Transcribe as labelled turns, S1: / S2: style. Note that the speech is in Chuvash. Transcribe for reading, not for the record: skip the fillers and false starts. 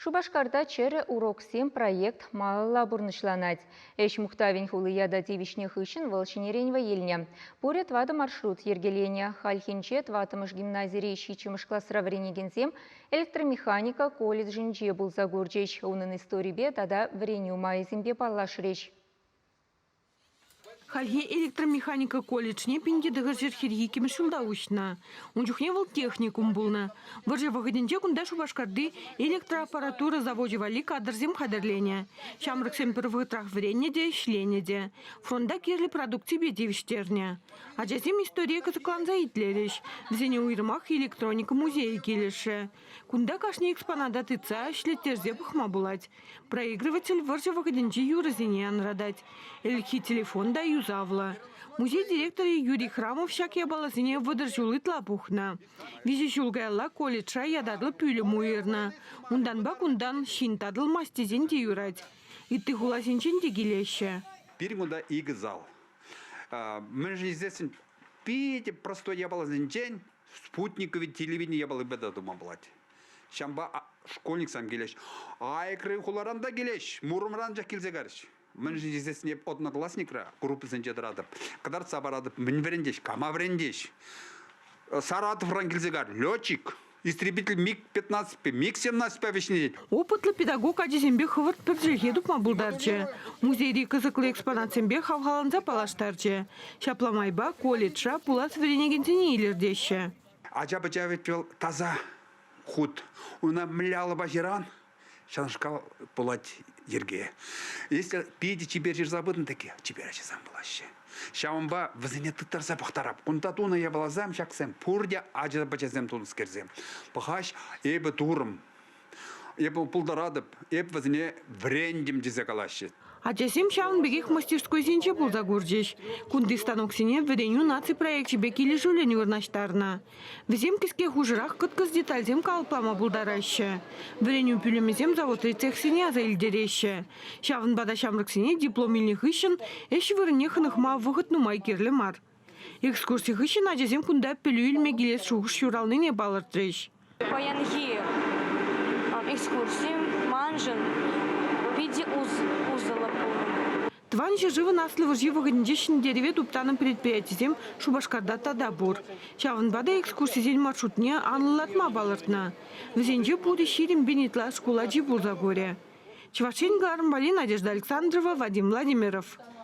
S1: Шупашкарта «Чӗрӗ уроксем» проект малалла пурнӑҫланать. Ӗҫ мухтавӗн хули ята тивӗҫнӗ хыҫҫӑн вӑл ҫӗнӗрен вӑй илнӗ. Пурӗ тӑватӑ маршрут йӗркеленӗ. Хальхинче тӑваттӑмӗш гимназири ҫиччӗмӗш класра вӗренекенсем электромеханика колледжӗнче пулса курчӗҫ, унӑн историпе тата вӗренӳ майӗсемпе паллашрӗҫ.
S2: Хальхи электромеханика колледжне 1942 ҫулта уҫнӑ. Ун чухне вӑл техникум пулнӑ. Вӑрҫӑ вӑхӑтӗнче кунта Шупашкарти электроаппаратура завочӗ валли кадрсем хатӗрленӗ. Ҫамрӑксем пӗр вӑхӑтрах вӗреннӗ те, ӗҫленӗ те. Фронта кирлӗ продукципе тивӗҫтернӗ. Ачасем историе кӑсӑкланса итлерӗҫ. Вӗсене уйрӑмах электроника музейӗ килӗшрӗ. Кунта кашни экспоната тытса, ӗҫлеттерсе пӑхма пулать. Проигрыватель вӑрҫӑ вӑхӑтӗнчи юрӑсене янратать. Ӗлӗкхи телефон та юсавлӑ. Музей директорӗ Юрий Храмов ҫак япаласене 30 ҫул ытла пухнӑ. Виҫӗ ҫул каялла колледжра ятарлӑ пӳлӗм уйӑрнӑ. Унтанпа кунтан ҫын татӑлмасть тесен те юрать. Ытти хуласенчен те килеҫҫӗ.
S3: Пирӗн кунта икӗ зал. Мӗншӗн тесессӗн питӗ простой япаласенчен спутниковый телевидени япалипе те тума пулать. Ҫавӑнпа школьниксем килеҫ. Айкри хуларан та килеҫ, Муромран чах килсе карӗҫ. Мӗншӗн тесессӗн эп одноклассникра группӑсенче тӑратӑп. Кӑтартса паратӑп, мӗн вӗрентеҫ, кама вӗрентеҫ. Саратовран килсе кар, летчик, истребитель МиГ-15-пе, МиГ-17-пе вӗҫнӗ.
S2: Опытлӑ педагог ачасемпе хӑвӑрт пӗр чӗлхе тупма пултарчӗ. Музейри кӑсӑклӑ экспонатсемпе хавхаланса паллаштарчӗ. Ҫапла майпа колледжра пулас вӗренекенсене илӗртеҫҫӗ.
S3: Ача-пӑча вӗт вӑл таса хут. Уна мӗнле алӑпа ҫыран, ҫавнашкал пулать йӗрке. Если питӗ чипер ҫырса пытӑн таки чипер ачасем пулаҫҫӗ. Ҫавӑнпа вӗсене тыттарса пӑхтарап. Кунта тунӑ япаласем ҫаксем пурте ача-пӑчасем тунӑскерсем. Пӑхаҫ, эпӗ турӑм. Эпӗ пултаратӑп, эп вӗсене вӗрентӗм тесе калаҫҫӗ.
S2: Ачасем ҫавӑн пекех мастерскойсенче пулса курчӗҫ. Кунти станоксене вӗренӳ наци проекчӗпе килӗшӳллӗн вырнаҫтарнӑ. Вӗсем кӗске хушӑрах кӑткӑс детальсем калӑплама пултараҫҫӗ. Вӗренӳ пӳлӗмӗсем заводри цехсене аса илтереҫҫӗ. Ҫавӑнпа та ҫамрӑксене диплом илнӗ хыҫҫӑн ӗҫ вырӑнне хӑнӑхма вӑхӑт нумай кирлӗ мар. Экскурси хыҫҫӑн ачасем кунта пӗлӳ илме килес шухӑш ҫуралнине палӑртрӗҫ.
S4: Паянхи экскурси маншӑн питӗ усӑллӑ пулнӑ.
S2: Тӑван ҫӗршывӑн Аслӑ вӑрҫи вӑхӑтӗнче ҫӗнтерӗве туптанӑ предприятисем Шупашкарта тата пур. Ҫавӑнпа та экскурсисен маршрутне анлӑлатма палӑртнӑ. Вӗсенче пурӗ 20 пин ытла шкул ачи пулса курӗ. Чӑваш Ен кӑларӑм валли Надежда Александрова, Вадим Владимиров.